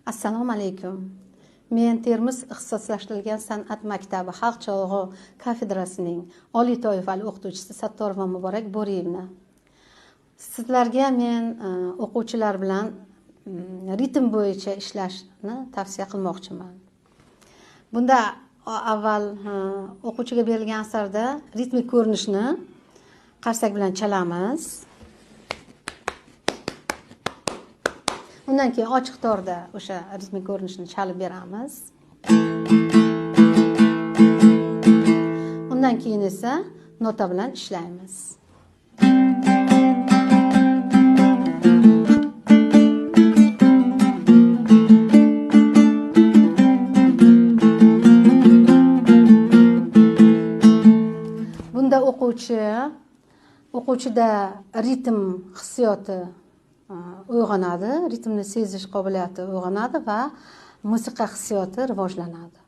Assalomu alaykum. Men Termiz ixtisoslashtirilgan san'at maktabi xalq cholg'u kafedrasining oliy toifali o'qituvchisi Sattorova Muborak Bo'riyevna. Sizlarga men o'quvchilar bilan ritm bo'yicha ishlashni tavsiya qilmoqchiman. Bunda avval o'quvchiga berilgan asarda ritmik ko'rinishni qarsak bilan chalamiz. Undan keyin ochiq torda o'sha ritmik ko'rinishni chalib beramiz. Undan keyin esa nota bilan ishlaymiz. Bunda o'quvchida ritm hissiyoti uyg'onadi, ritmni sezish qobiliyati uyg'onadi va musiqa hissiyoti rivojlanadi.